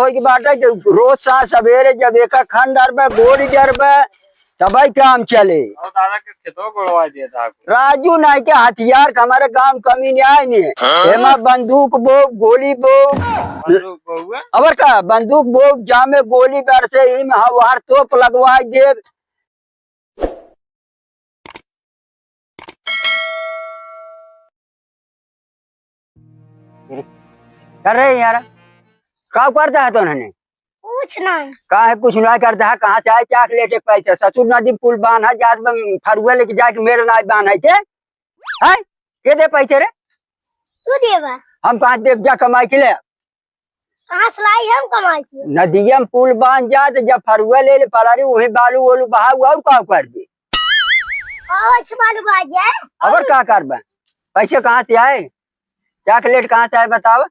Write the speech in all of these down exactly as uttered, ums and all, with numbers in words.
एक बात है कि रोज सा सवेरे जब एक खन डरबे, गोली डरबे, तबई काम चले। और दादा के खेतवा गोड़वा दिया था आपको। राजू नाई के हथियार के हमारे गांव कमी नहीं आए नहीं। हाँ? एमा बंदूक बो, गोली बो। बंदूक बो हुआ? अबर का बंदूक बो, जामे गोली बरसे, इम हवार तोप लगवाई देब। कर रहे यार, का करता है तो उन्होंने? कुछ नहीं। का है कुछ नहीं करता है? कहाँ से आए चॉकलेट एक पैसा? ससुर नदी पुल बांधा जात में फरुआ लेके जाके मेरे नाई बांधा थे। हैं? के दे पैसे रे? तू देबा। हम कहाँ देब? जा कमाई के ले। कहाँ से लाई हम कमाई के? नदिया में पुल बांध जात, जब फरुआ ले ले पलारी, वही बालू वोलू बहाऊ, और का कर दे? और से बालू बहा जाए। और का करबे? पैसे कहाँ से आए? चॉकलेट कहाँ से आए बताओ?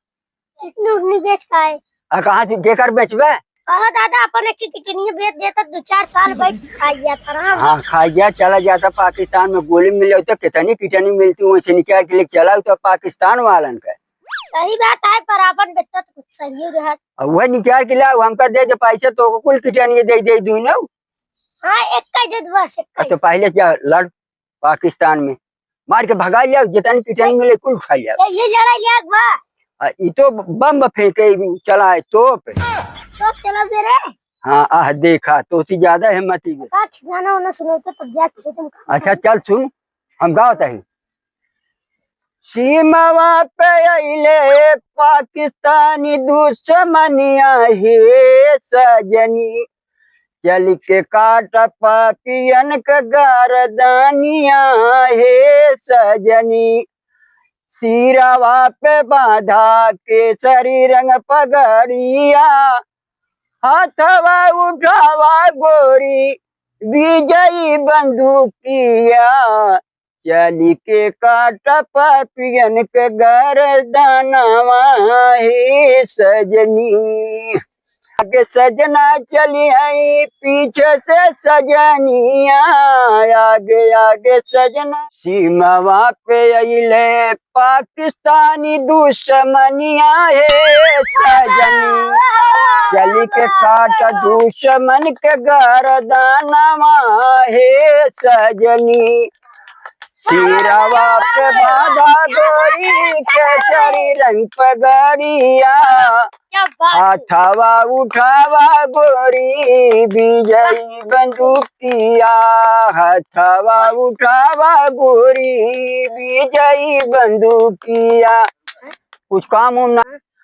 इतनी उतनी बेच खाए। आ, कहाँ से, केकर बेचबे? कहो दादा, अपन एक किडनी बेच देता, दो चार साल बैठ के खा गया था, आराम से। हाँ, खा गया, चला जाता पाकिस्तान में, गोली मिले तो कितनी किडनी मिलती, वहीं से निकाल के लेके चला तो पाकिस्तान वालन का। सही बात है, पर अपन बेचता तो कुछ सही रहत। अब वह निकाल के लाओ, हमका दे दे पैसे, तो कुल किडनी दे दे दूँ ना। हाँ, एक का दे दो, बस एक का। तो पहले क्या लड़ पाकिस्तान में, मार के भगा लिया, जितनी पिटाई मिले कुल उठा लिया। ये, ये लड़ाई लिया बा। आ, ई तो बम फेंके, चला है तोप। तोप चला दे रे। हाँ, आह, देखा, तो सी ज्यादा हिम्मत ही है। का गाना वाना सुनो तो तब जा खेत में काम अच्छा, करो। चल सुन, हम गावत है। सीमावा पे अइले पाकिस्तानी दुश्मनिया हे सजनी, चल के काट पापियन के गरदनिया हे सजनी। सिरवा पे बांधा केसरी रंग पगड़िया, हाथवा उठावा गोरी विजयी बंदूकिया, चली के काट पापियन के गरदनवा हे सजनी। आगे सजना चली आई, पीछे से सजनिया, आगे आगे सजना। सीमावा पे अइले पाकिस्तानी दुश्मनिया हे सजनी, चली के काट दुश्मन के गरदनवा हे सजनी। सिरवा पे बांधा गोरी केसरी रंग पगड़िया, क्या बात है। हाथवा उठावा गोरी विजयी बंदूकिया, हाथवा उठावा गोरी विजयी बंदूकिया। कुछ काम उम ना,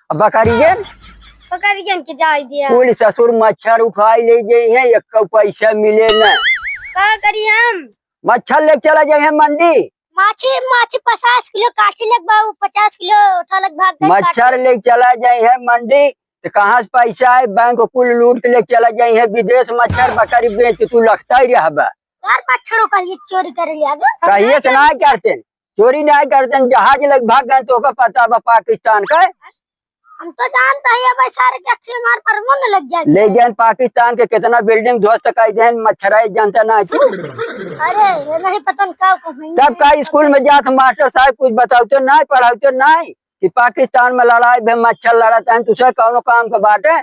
अब बकरियन? बकरियन के जाए दिया। कुल ससुर मच्छर उठाई ले गई है, एक पैसा मिले ना। का करी हम? मच्छर ले चला जाए हैं मंडी। माछी, माछी पचास किलो काठी लग बा, उ पचास किलो उठा लग भाग गए मच्छर काठी। ले चला जाए हैं मंडी, तो कहाँ से पैसा आए? बैंक कुल लूट के ले चला जाए हैं विदेश। मच्छर बकरी बेच के तू लखता ही रहबा। यार मच्छरों का ये चोरी कर लिया गया। कहिए से ना करते, चोरी ना करते, जहाज लग भाग गए तो ओका पता बा पाकिस्तान का। हम तो जानता ही है भाई, सारे के अच्छे मार पर मुंह में लग जाए। ले गए पाकिस्तान के कितना बिल्डिंग ध्वस्त कर देन, मच्छराई जनता ना है तू। अरे, ये नहीं पता न का कहूँ। तब का स्कूल में जात मास्टर साहब कुछ बतावते नहीं, पढ़ावते नहीं कि पाकिस्तान में लड़ाई भे, मच्छर लड़त हैं, तुझे कौनो काम के बाटे?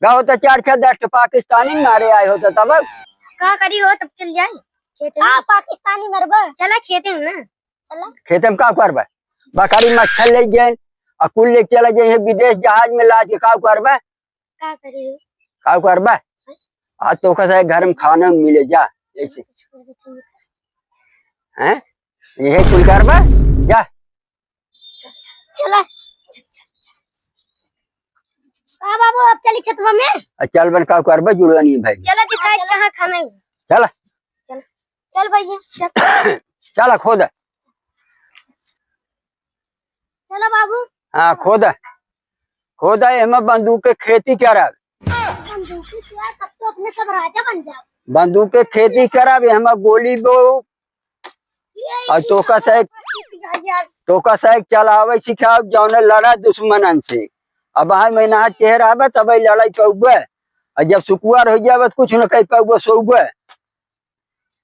गाओ तो चार छह दस ठे पाकिस्तानी मारे आए होते तब। का करी हो, तब चल जाए खेते में। का पाकिस्तानी मरबा? चला खेते में ना। चला। खेते में का करबे? बकरी मच्छर ले गए, आ कुल ले चला जाए विदेश जहाज में लाद के, का करबे? का करी? का करबा? आज तो कसा है, घर में खाना मिले जा, ऐसे। हैं? यही कुल करबा? जा। चला। हाँ बाबू, अब चली खेतवा में। आ, चल बन, का करबा, जुड़वा नहीं भाई। चला दिखाई कहाँ खाना है। चला। चल। चल भैया, चल। चला, खोद। चलो बाबू। हाँ, खोद। खोद, एमा बंदूक के खेती करब। बंदूक के क्या, तब तो अपने सब राजा बन जाओ। बंदूक के खेती करब, एमा गोली बो। ये और तोका से, यार। तोका से चलावे सिखाओ, जौने लड़ा दुश्मनन से। अब हाय महीना हाथ के रहबे, तब लड़ाई पौबे। और जब सुकुआर हो जाबे, तो कुछ न कह पौबे, सोबे।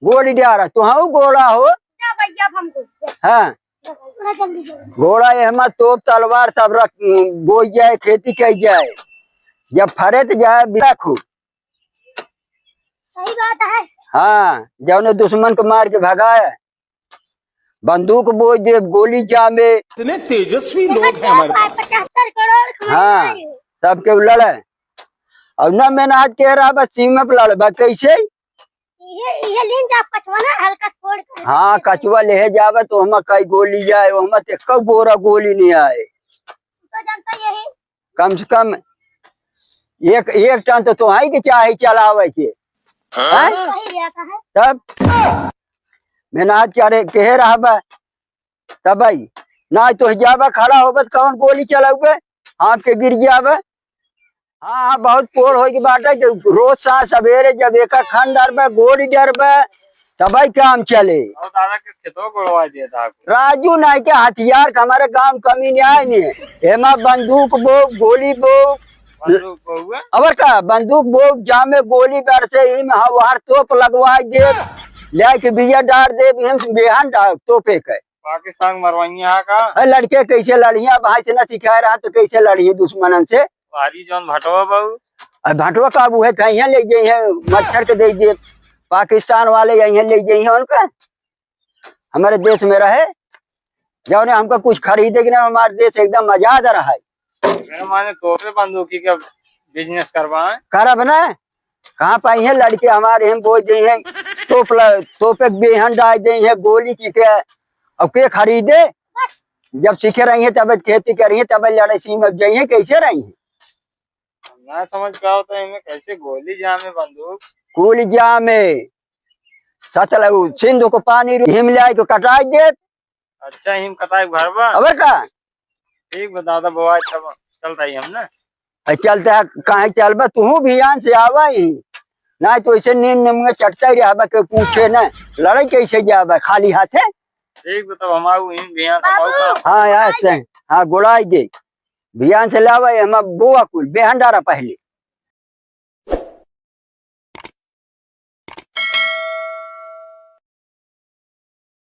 गोली डारा, तो हाँ गोला हो। जा भैया, अब हमको। हाँ। थोड़ा जल्दी, जल्दी। घोड़ा एहमा तोप तलवार सब रख, बोई जाए, खेती कई जाए। जब फरे त जाए बिना खूब। सही बात है। हाँ, जौने दुश्मन को मार के भगाए, बंदूक बोझ देब, गोली जामे। इतने तेजस्वी लोग हैं हमारे पास। पचहत्तर करोड़ कमाने वाले हो। हाँ, तब के लड़े। और ना मेहनत के रहा बस सीमा पे लड़बा कैसे? ये, ये लीन जा कछुआ ना, हल्का फोड़ के। हाँ, कछुआ ले जावे तो हम कई गोली जाए, हम ते कब बोरा गोली नहीं आए। तो जनता यही। कम से कम एक, एक टन तो तोहाई के चाही चलावे के। हाँ? हैं? सही रहता है। तब मेहनत करे, कहे रहबा, तब भाई, ना तो जाबा खड़ा होबा तो कौन गोली चलाउबे? हाथ के गिर जाबा। हाँ, हाँ, बहुत पोड़ होई के बाटे, जो रोज सा सवेरे जब एका खान डरबे, गोली डरबे, तबई काम चले। और दादा किस खेतों गोड़वा दिया था आपको? राजू नाई के हथियार के हमारे गांव कमी नहीं आए नहीं। एमा बंदूक बो, गोली बो। बंदूक बो हुआ? और का, बंदूक बो, जामे गोली बरसे, इम हवार तोप लगवा दे, ले के बिया डार दे, इम बेहन डार तोपे के। पाकिस्तान मरवइया है का? ए, लड़के कैसे लड़िया, भाई से ना सिखाए रहा तो कैसे लड़िए दुश्मनन से? भारी जौन भटवा बाबू। अब भटवा का अब उहे कहीं ले गए हैं, मच्छर के दे दिए। पाकिस्तान वाले यहीं ले गए हैं उनका। हमारे देश में रहे, जौने हमका कुछ खरीदे के ना, हमारे देश एकदम आजाद रहा है। मेरे माने तोपे बंदूकी का business करवाएं। करब ना, कहाँ पाई हैं लड़के हमारे, हम बोल दे हैं, तोप ल-, तोपे के बेहन डाल दे हैं, गोली की के, अब के खरीदे? जब सीखे रही हैं, तब खेती करी हैं, तब लड़ाई सीम अब जाई हैं, कैसे रही हैं? ना समझ पाओ तो इनमें कैसे गोली जामे बंदूक? गोली जामे, सतलज सिंधु को पानी रू-, हिम ले आई को कटाई दे। अच्छा, हिम कटाई घर बा? और का? ठीक बा दादा, बवा तब चल रही हम ना। अ, चलते हैं, काहे चलबा? तू भियान से आवा ही, ना तो ऐसे नीम नीम में चटता ही रहबा, के पूछे ना, लड़ाई कैसे जाबा खाली हाथे? ठीक बा, तब हम आऊ ही भियान से बाबू। मौका। हाँ, यार से, हाँ, गोड़ाई दे, भियान से लावा, हम बोआ कुल, बेहन डारा पहले।